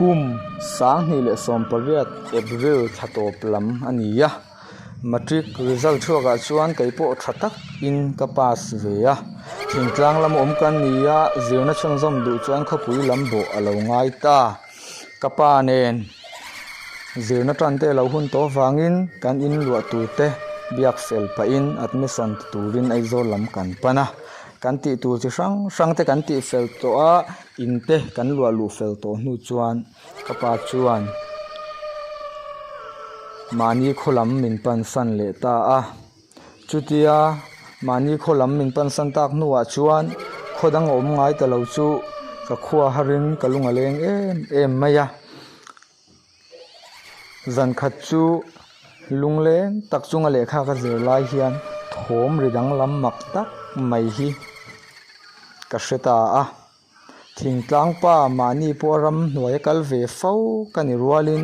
Kum 2018 April thla tawp lam a ni a, Matric result chhuakah chuan kei pawh tha tak in ka pass ve a. Thingtlang lam awm kan ni a, zirna chhunzawm duh chuan khawpui lam bawh a lo ngai ta. Ka pa nen zirna tan te lo hun tawh vangin kan in luah tur te biak fel pahin admission ti turin Aizawl lam kan pan a. Kan tih tur chi hrang hrang te kan tih fel tawh a, in te kan luah luh fel tawh hnu chuan ka pa chuan mahni khaw lam min pan san leh ta a. Chutia mahni khaw lam min pan san tak hnuah chuan khaw dang a awm ngai ta lo chu ka khua harin ka lung a leng em em mai a. Zan khat chu lungleng tak chunga lehkha ka zir lai hian thawm ri danglam mak tak mai hi ka hre ta a. Thingtlang pa mahni pawh ram hnuai a kal ve fo ka ni rualin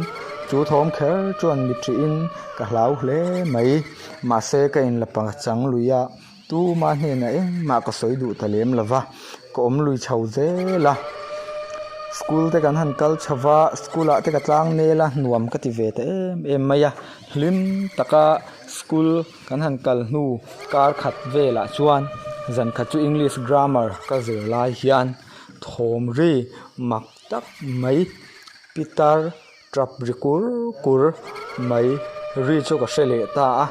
chu thawm kher chuan mi ṭihin ka hlau hle mai. Mahse ka inla pachang lui a, tuma hnenah engmah ka sawi duh ta lem lo va, ka awm lui chho zel a. School te kan han kal chho va, school ah te ka tlang nel a, nuam ka ti ve ta em em mai a. Hlim taka school Kan han kal hnu kar khat velah chuan zan khat chu English grammar ka zir lai hian thawm ri mak tak mai pitar tap ri kur kur mai ri chu ka hre leh ta a,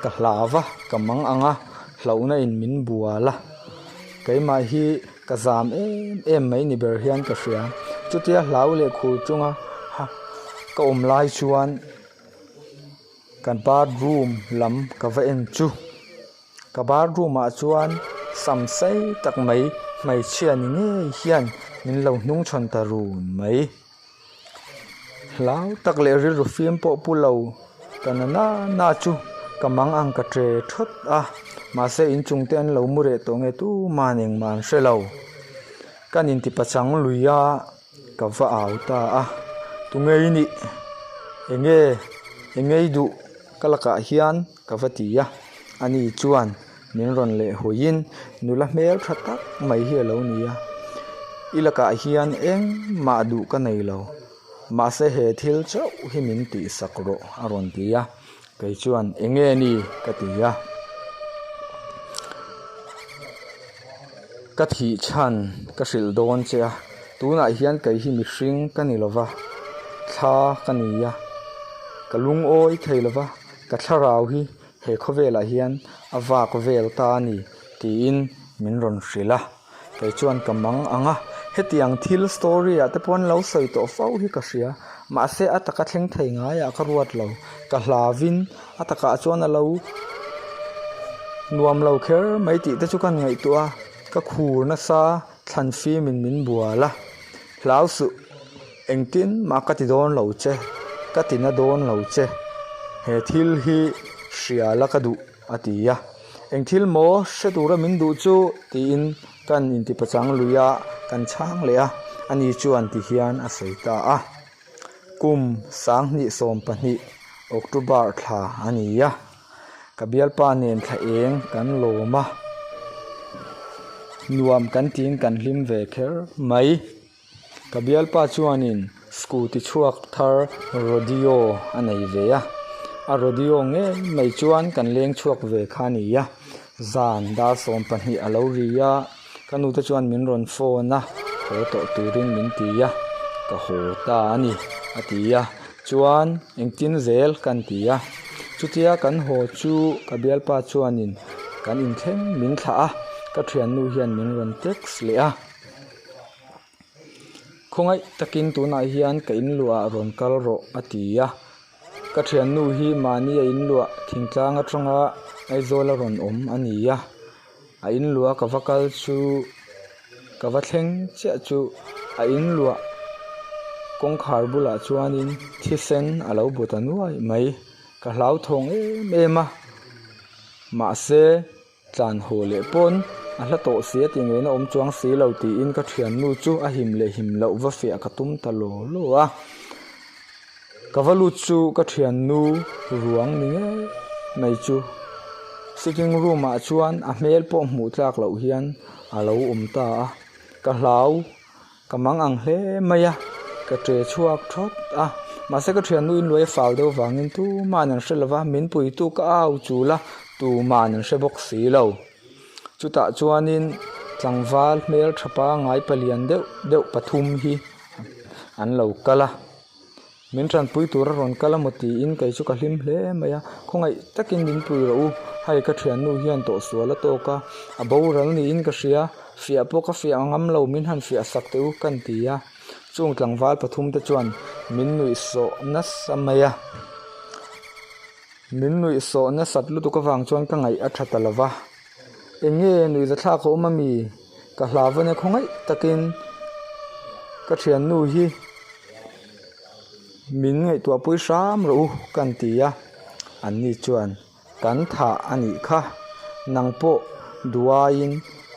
ka hlau va ka mang ang a hlauhna in min bual a keimah hi ka zam em em mai ni ber hian ka hria chutia hlau leh khur chunga ka awm lai chuan. Kan bathroom lam ka va en chu ka bathroom ah chuan sam sei tak mai hmeichhia ni ngei hian min lo hnung chhawn ta run mai. Hlau tak leh rilru fim pawh pu lo ka na na na chu ka mang ang ka tre thawt a mahse inchung te an lo mu reh tawh nge tuman engmah an hre lo. Kan intipachang lui a. Ka va au ta a, tunge i nih? Enge? Enge i duh? Ka lakah hian ka va ti a, ani chuan min rawn leh hawiin nula hmel tha tak mai hi a lo ni a, i lakah hian engmah duh ka nei lo, mahse he thil chauh hi min tihsak rawh a rawn ti a, kei chuan enge ni? ka ti a. Ka thih chhan ka hrilh dawn che a, tunah hian kei hi mihring ka ni lova, thla ka ni a, ka lungawi thei lova, ka thlarau hi he khawvelah hian a vak vel ta a ni tiin min rawn hrilh a, kei chuan ka mang ang a, hetiang thil story ah te pawh an lo sawi tawh fo hi ka hria, mahse a taka thleng thei ngaiah ka ruat lo, ka hlavin A takah chuan a lo nuam lo kher mai tih te chu ka ngaihtuah a, ka khur nasa thlan fim in min bual a, hlau suh engtin mah ka ti dawn lo che, ka ti na dawn lo che, he thil hi hria la ka duh a ti a, eng thil maw hre tura min duh chu tiin kan intipachang lui a, kan chhang leh a, ani chuan ti hian a sawi ta a. Kum 2012 October thla a ni a, ka bialpa nen thla eng kan lawm a, nuam kan tiin kan hlim ve kher mai. Ka bialpa chuanin scooty chhuak thar rodeo a nei ve a, a rodeo ngei mai chuan kan leng chhuak ve kha a ni a, zan dar 12 a lo ri a. Ka nute chuan min rawn phone a, haw tawh turin min ti a, ka haw ta a ni a ti a, chuan engtin zel kan ti a, chutia kan haw chu ka bialpa chuanin kan inthleng min thlah a, ka thiannu hian min rawn text leh a, khawngaih takin tunah hian ka inluah ah rawn kal rawh a ti a, ka thiannu hi mahni a inluah thingtlang atanga Aizawl a rawn awm a ni a. A in luah ka va kal chu ka va thleng chiah chu a in luah kawngkhar bulah chuanin thisen a lo bu ta nuai mai ka hlauthawng em em a mahse tlan haw leh pawn a hla tawh si a tih ngaihna awm chuang si lo tiin ka thiannu chu a him leh him loh va fiah ka tum ta law law a ka va lut chu ka thiannu ruang ni ngei mai chu sitting room ah chuan a hmel pawh hmuh tlak loh hian a lo awm ta a ka hlau ka mang ang hle mai a. Ka ṭe chhuak ṭhawt a, mahse ka ṭhiannu in luai fal deuh vangin tuma'n an hre lova, min puitu ka au chul a, tuma'n an hre bawk si lo. Chutah chuanin tlangval hmelṭha pangngai palian deuh deuh pathum hi an lo kal a. Min tanpui tur a rawn kal a maw tiin kei chu ka hlim hle mai a, khawngaih takin min pui rawh u, hei ka thiannu hian tawhsual a tawk a, a boral niin ka hria, fiah pawh ka fiah ngam lo min han fiah sak teh u kan ti a, chung tlangval pathum te chuan min nuih sawh nasa mai a, min nuih sawh nasat lutuk avang chuan ka ngaih a tha ta lo va, eng nge nuihzathlak a awm ami? Ka hlau a nia khawngaih takin ka thiannu hi. Min ngaihtuahpui hram rawh u kan ti a, anni chuan kan thah a nih kha, nang pawh duaiin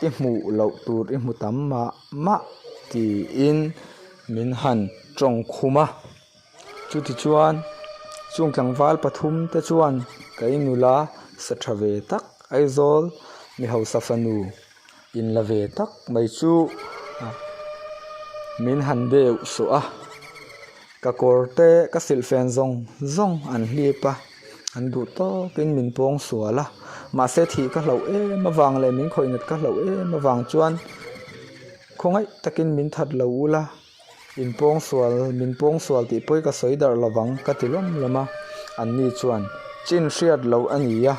i hmuh loh tur i hmu tam mah mah tiin min han tawng khum a. Chutichuan chung tlangval pathum te chuan kei nula sa tha ve tak Aizawl mi hausa fanu In la ve tak mai chu min han deuh suah a, ka kawr te ka silhfen zawng zawng an hlip a, an duh tawkin min pawng sual a, mahse thih ka hlauh em avang leh min khawih nat ka hlauh em avang chuan khawngaih takin min that lo ula. In pawngsual, min pawngsual tih pawi ka sawi darh lovang ka ti lawm lawm a, anni chuan chin hriat loh a ni a,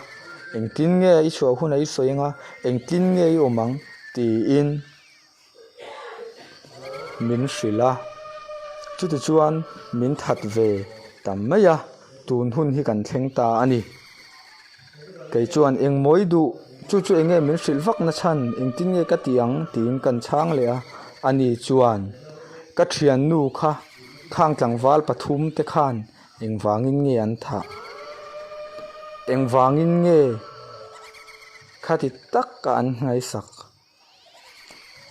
engtin nge i chhuah hunah i sawi anga, engtin nge i awm ang tiin min hrilh a, chutichuan min that ve ta mai a, tun hun hi kan thleng ta a ni. Kei chuan engmawi duh, chu chu enge min hrilh vak na chhan, engtin nge ka tih ang tiin kan chhang leh a, ani chuan ka thiannu kha khang tlangval pathum te khan engvangin nge an thah, engvangin nge khati taka an nghaisak.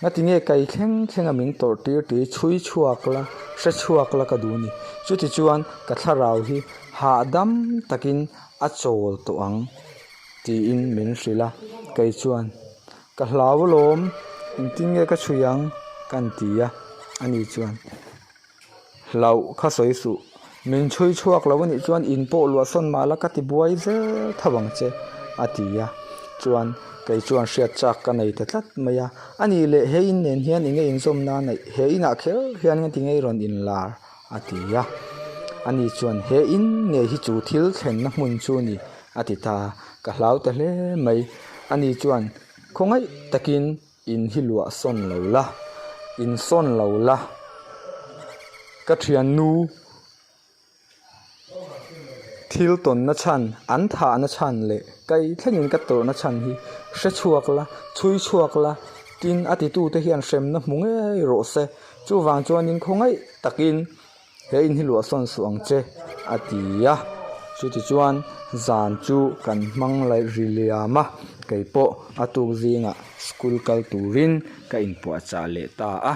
Ngati nge kai thleng thleng a min tawrh tir tih chhui chhuak la, hre chhuak la ka duh ni. Chuti chuan ka thlarau hi hahdam takin a chawl tawh ang tiin min hrilh a, kei chuan ka hlau alawm, engtin nge ka chhui ang ka ni ti a, ani chuan hlauh kha sawi suh, min chhui chhuak lo anih chuan in pawh luah sawn mah la ka ti buai zel tho ang che a ti a, chuan kei chuan hriat chak ka nei ta tlat mai a, ani leh he in nen hian eng nge inzawm na neih, he inah kher hian engati nge i rawn inlar a ti a, ani chuan he in ngei hi chu thil thlenna hmun chu a ni a ti ta, ka hlau ta hle mai, ani chuan khawngaih takin. In hi luah sawn lo la, in sawn lo la, ka thiannu thil tawnna chhan, an thahna chhan leh kai thlengin ka tawrhna chhan hi hre chhuak la, chhui chhuak la, tin a titute hian hremna hmu ngei rawh se. Chuvang chuanin khawngaih takin. He in hi luah sawn suh ang che a ti a, chutichuan zan chu kan hmang laih ri liam a, kei pawh a tuk zingah school kal turin ka inpuahchah leh ta a.